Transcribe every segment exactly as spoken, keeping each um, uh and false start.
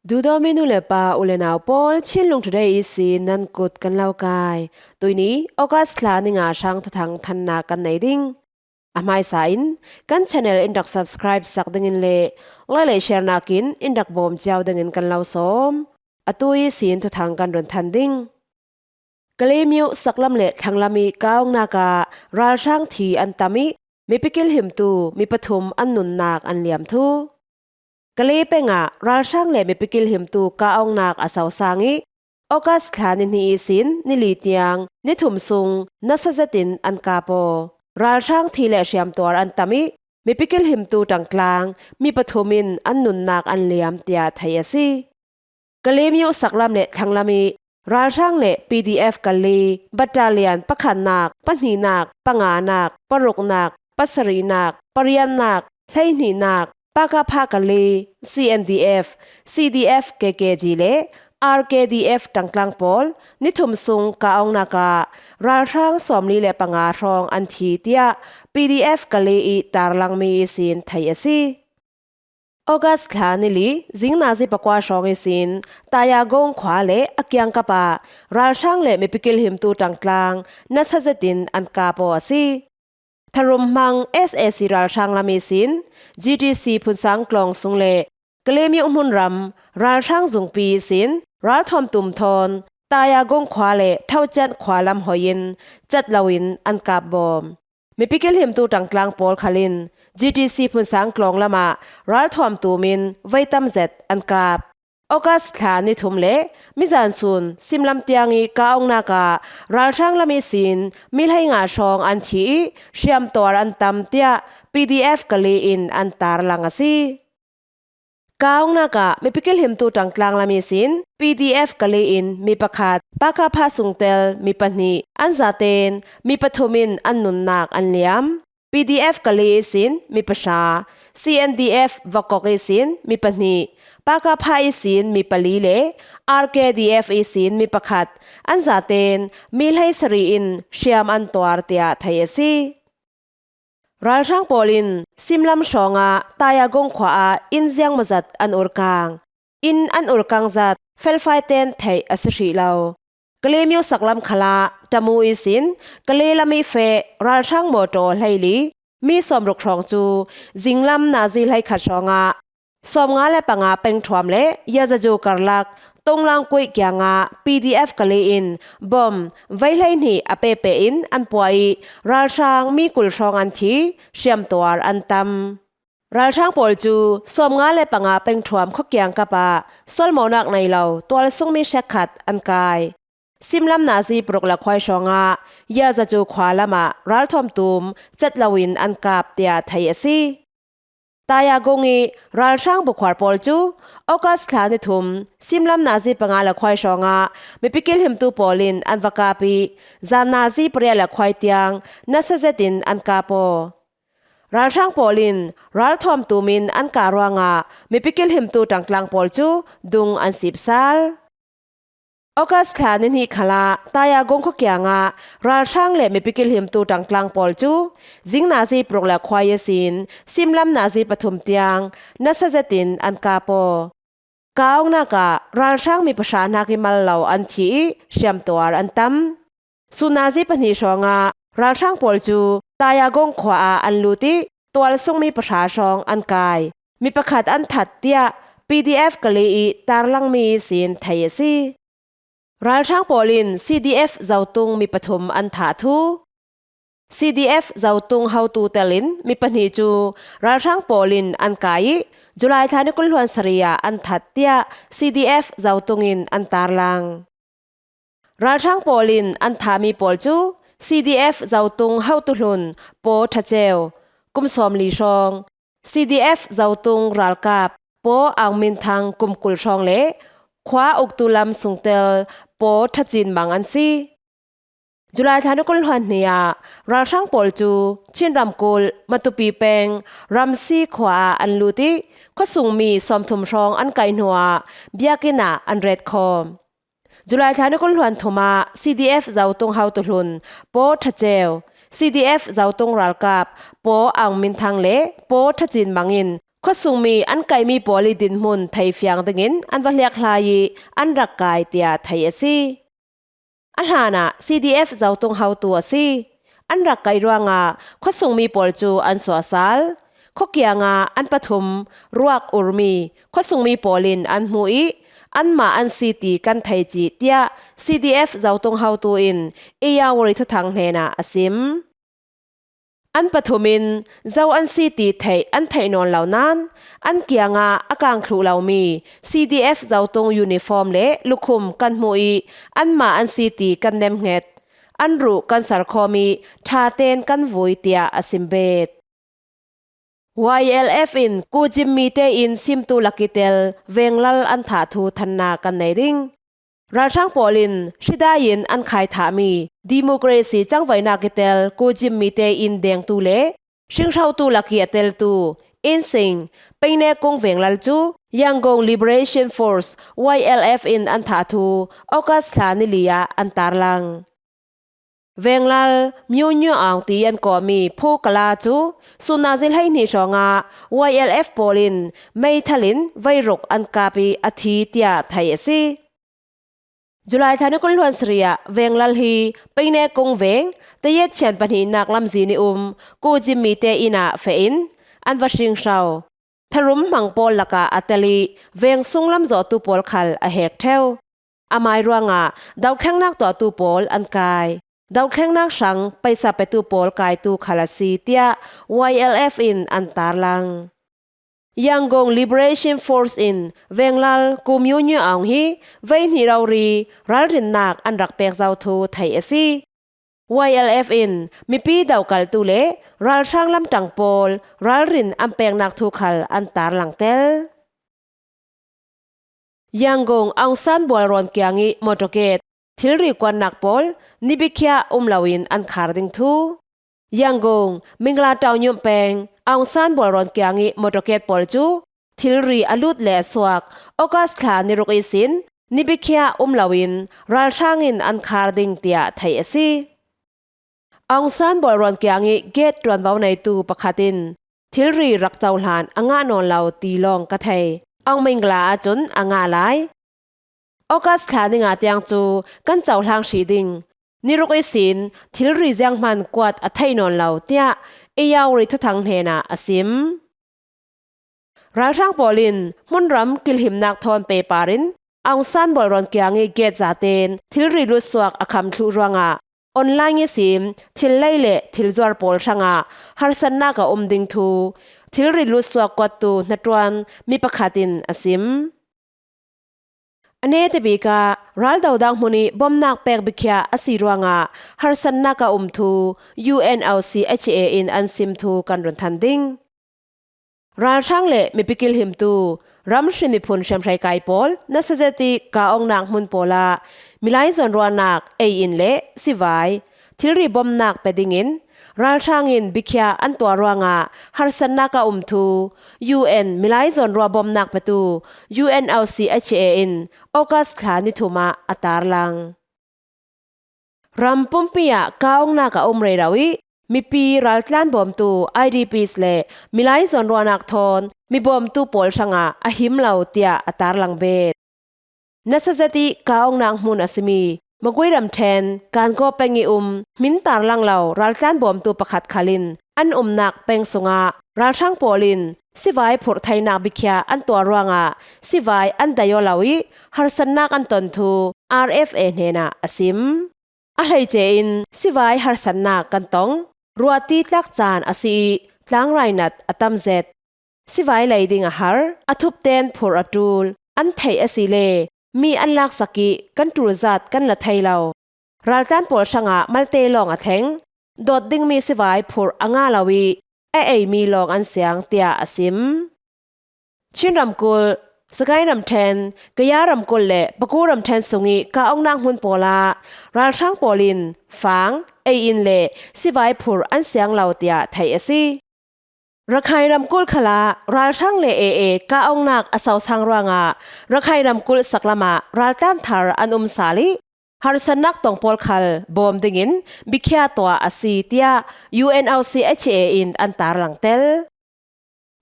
Duhdawtmi nu le pa, u le nau pawl, Chinlung Today ihsin nan kut kan lo kai. Tuini August thla ni nga hrang thuthang thanna kan nei ding. A hmaisa in kan channel in rak subscribe sak dingin le like le share nakin in rak bawm ciau dingin kan lo sawm. Atu ihsin thuthang kan run than ding. Kalay myo saklam le thlanglam ih kah-awknak ah ralhrang thi an tam ih mipi kilhimtu mi pathum an nunnak an liam thu. Kalay peng ah ralhrang le mipi kilhimtu kah-awknak a sosang ih August thla ni hnih ihsin ni li tiang ni thum sung nasa zetin an kap aw. Ralhrang thi le hriamtuar an tam ih mipi kilhimtu ṭangtlang mi pathum in an nunnak an liam, tiah theih a si. Kalay myo saklam le thlanglam ih ralhrang le P D F Kalay battalion pakhatnak, pahnihnak, panganak, paruknak, pasarihnak, pariatnak, hleihnihnak, Pakapha Kalay, C N D F, C D F K K G le R K D F ṭangtlang pawl ni thum sung kah-awknak ah ralhrang sawmli le panga hrawng an thi, tiah P D F Kalay ih tarlangmi ihsin theih a si. August thla ni li zing nazi pakua hrawng ihsin Tayagong khua le a kiangkap ah ralhrang le mipi kilhimtu ṭangtlang nasa zetin an kap aw a si. Tharum hmang S A C ralhrang lam ihsin G T C Phunsang Tlawng sung le Kalay myo hmunram ralhrang zungpi ihsin ralthuam tum thawn Tayagong khua le Thaucian khua lam hoih in cat loin an kap bawm. Mipi kilhimtu ṭangtlang pawl khal in G T C Phunsang Tlawng lamah ralthuam tum in veitam zet an kap. August thla ni thum le mizan sun simlam tiang ih kah-awknak ah ralhrang lam ihsin mi hleinga hrawng an thi ih hriamtuar an tam, tiah P D F Kalay in an tarlang a si. Kah-awknak ah mipi kilhimtu ṭangtlang lam ihsin P D F Kalay in mi pakhat, Pakapha sungtel mi pahnih, an zaten mi pathum in an nunnak an liam. P D F Kalay ihsin mi pahra, C N D F Vakok ihsin mi pahnih, Pakapha ihsin mi pali le R K D F ihsin mi pakhat, an zaten mi hleisarih in hriam an tuar, tiah theih a si. Ralhrang pawl in simlam hrawngah Tayagong khua ah inn ziangmawzat an urkang. Inn an urkang zat felfai ten theih a si hrih lo. Kalay myo saklam khalah Tamu ihsin Kalay lam ih feh ralhrang mawṭaw hleili mi sawmruk hrawng cu zinglam nazi hleikhat hrawngah sawmnga le panga pengthuam le Yazaju karlak Tonglangkuih kiangah P D F Kalay in bom vei hleihnih a pehpeh in an puah ih ralhrang mi kul hrawng an thi, hriamtuar an tam. Ralhrang pawl cu sawmnga le panga pengthuam khua kiangkap ah sualmawhnak nei lo tualsungmi hrekkhat an kai. Simlam nazi paruk le khuai hrawngah Yazaju khua lamah ralthuam tum cat loin an kap, tiah theih a si. Tayagong ih ralhrang bukhuar pawl cu August thla ni thum simlam nazi panga le khuai hrawngah mipi kilhimtu pawl in an va kap ih zan nazi pariat le khuai tiang nasa zetin an kap aw. Ralhrang pawl in ralthuam tum in an kah ruangah mipi kilhimtu ṭangtlang pawl cu dung an sip sal. August thla ni hnih khalah Tayagong khua kiangah ralhrang le mipi kilhimtu ṭangtlang pawl cu zing nazi paruk le khuai ihsin simlam nazi pathum tiang nasa zetin an kap aw. Kah-awknak ah ralhrang mi pahra hnak ih mal lo an thi ih hriamtuar an tam. Sun nazi pahnih hrawngah ralhrang pawl cu Tayagong khua ah an lut ih tualsungmi pahra hrawng an kai. Mi pakhat an that, tiah P D F Kalay ih tarlangmi ihsin theih a si. Ralhrang pawl in C D F Zotung mi pathum an thah thu. C D F Zotung hotu telin mi pahnih cu ralhrang pawl in an kai ih July thla ni kul hluan sarih ah an that, tiah C D F Zotung in an tarlang. Ralhrang pawl in an thahmi pawl cu C D F Zotung hotu hlun Paw Ṭha Ceu, kum sawmli hrawng, C D F Zotung ralkap Paw Aung Min Thang, kum kul hrawng le khua uktu lam sungtel Paw Ṭha Cin Mang an si. July thla ni kul hluan hnih ah ralhrang pawl cu Chin ramkulh Matupi peng Ramsi khua ah an lut ih khuasungmi sawmthum hrawng an kaih hnuah biakinn ah an retkhawm. July thla ni kul hluan thum ah C D F Zotung hotu hlun Paw Ṭha Ceu, C D F Zotung ralkap Paw Aung Min Thang le Paw Ṭha Cin Mang in khuasungmi an kaihmi pawl ih dinhmun theifiang dingin an va hliakhlai ih an rak kai, tiah theih a si. A hlanah C D F Zotung hotu a si. An rak kaih ruangah khuasungmi pawl cu an suahsal. Khua kiangah an pathum ruak urmi khuasungmi pawl in an hmuh ih anmah an si ti kan thei cih, tiah C D F Zotung hotu in Irrawaddy thuthang hnenah a sim. An pathum in zo an si ti theih an theih nawn lo nain an kiangah a kang thluh lomi C D F Zotung uniform le lukhum kan hmuh ih anmah an si ti kan nemhnget. An ruh kan serkhawm ih ṭha tein kan vui, tiah a sim bet. Y L F in Kujim mite in simtu lak ih tel Venglal an thah thu thannak kan nei ding. Ralhrang pawl in hridai in an khai thahmi democracy cangvaihnak ih tel Kujim mite in dengtu le hringhrotu lak ih a teltu Insing Peinekung Venglal cu Yangon Liberation Force, Y L F in an thah thu August thla ni li ah an tarlang. Venglal Myo Nyo Aung ti an kawhmi Pho Kala cu sunnak zilhei hnih hrawngah Y L F pawl in meithal in veiruk an kap ih a thi, tiah theih a si. July thla ni kul hluan sarih ah Venglal hi Peinekung veng Tayet Chian pahnihnak lamzin ih um Kujim mite inn ah feh in an va hringhro. Tharum hmang pawl lakah a tel ih veng sunglam zawhtu pawl khal a hek ṭheu. Amai ruangah dohthlengnak tuahtu pawl an kai. Dohthlengnak hrang paisa petu pawl kaitu khal a si, tiah Y L F in an tarlang. Yangon Liberation Force in Venglal Kyaw Myo Nyo Aung hi veihnih rori ralrinnak an rak pek zo thu theih a si. Y L F in mipi dokaltu le ralhrang lamṭang pawl ralrin an peknak thu khal an tarlang tel. Yangon Aung San bualrawn kiang ih motorcade thilri kuannak pawl ni bikhiah um loin an khar ding thu. Yangon Mingla Taonyum peng Aung San bualrawn kiang ih motorcade pawl cu thilri a lut le a suak August thla ni ruk ihsin ni bikhiah um loin ralhrang in an khar ding, tiah theih a si. Aung San bualrawn kiang ih gate ṭuanvo neitu pakhat in thilri rak cohlan a ngah nawn lo ti lawng ka thei. Aung Mingla ahcun a ngah lai. August thla ni nga tiang cu kan cohlang hrih ding. Ni ruk ihsin thilri zianghman kuat a theih nawn lo, tiah Irrawaddy thuthang hnenah a sim. Ralhrang pawl in hmunram kilhimnak thawn pehpar in Aung San bualrawn kiang ih gate zaten thilri lutsuak a kham thluh ruangah online ihsin thil lei le thil zuar pawl hrangah harsatnak a um ding thu thilri lutsuak kuattu hnaṭuan mi pakhat in a sim. A netabik ah ral dodang hmun ih bomnak pek bikhiah a si ruangah harsatnak a um thu U N O C H A in an sim thu kan run than ding. Ralhrang le mipi kilhimtu, ram hrin miphun hriamhrei kai pawl nasa zet ih kah awknak hmun pawl ah milai zawnruahnak ei-in le sivai thilri bomnak pe dingin ralhrang in bikhiah an tuah ruangah harsatnak a um thu U N milai zawnruah bomnak petu U N O C H A in August thla ni thum ah a tarlang. Ram pumpi ah kah awknak a um rero ih mipi raltlan bawmtu I D Ps le milai zawnruahnak thawn mi bawmtu pawl hrangah a him lo, tiah a tarlang bet. Nasa zet ih kah awknak hmun a simi Magway ramṭhen Kangaw peng ih um hmin tarlang lo raltlan bawmtu pakhat khal in an umnak peng sungah ralhrang pawl in sivai phurh theinak bikhiah an tuah ruangah sivai an dai aw lo ih harsatnak an ton thu R F A hnenah a sim. A hleice in sivai harsatnak kan tong. Ruahti tlak caan a si ih tlangrai nat a tam zet. Sivai lei ding a har, a thupten phurh a ṭul, an theih asile mi an laksak ih kan ṭul zat kan la thei lo. Raltlan pawl hrangah malte lawng a thleng. Dawt dingmi sivai phurh a ngah lo ih a eimi lawng an siang, tiah a sim. Chin ramkulh, Sagaing ramṭhen, Kaya ramkulh le Bago ramṭhen sungih kah awknak hmun pawl ah ralhrang pawl in fang, ei-in le sivai phurh an siang lo, tiah theih a si. Rakhine ramkulh khalah ralhrang le A A kah awknak a sosang ruangah Rakhine ramkulh saklam ah raltlan thar an um sal ih harsatnak tong pawl khal bawm dingin bikhiah tuah a si, tiah U N O C H A in an tarlang tel.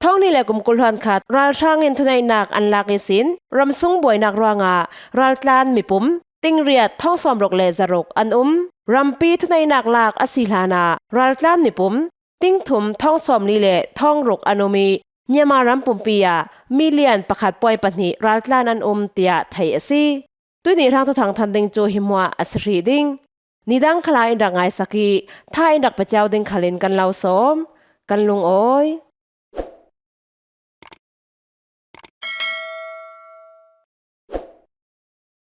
Thawng hnih le kum kul hluan khat ralhrang in thuneihnak an lak ihsin ramsung buainak ruangah raltlan mipum tingriat thawng sawmruk le zaruk an um. Rampi thuneihnak lak a si hlanah raltlan mipum tingthum thawng sawmli le thawng ruk an um ih Myanmar ram pumpi ah million pakhat point pahnih raltlan an um, tiah theih a si. Tuihni hrang thuthang than ding cu hi hmuah a si hrih ding. Nidang khalah in rak ngaisak ih tha in rak pia cio ding khalin kan lo sawm, kan lungawi.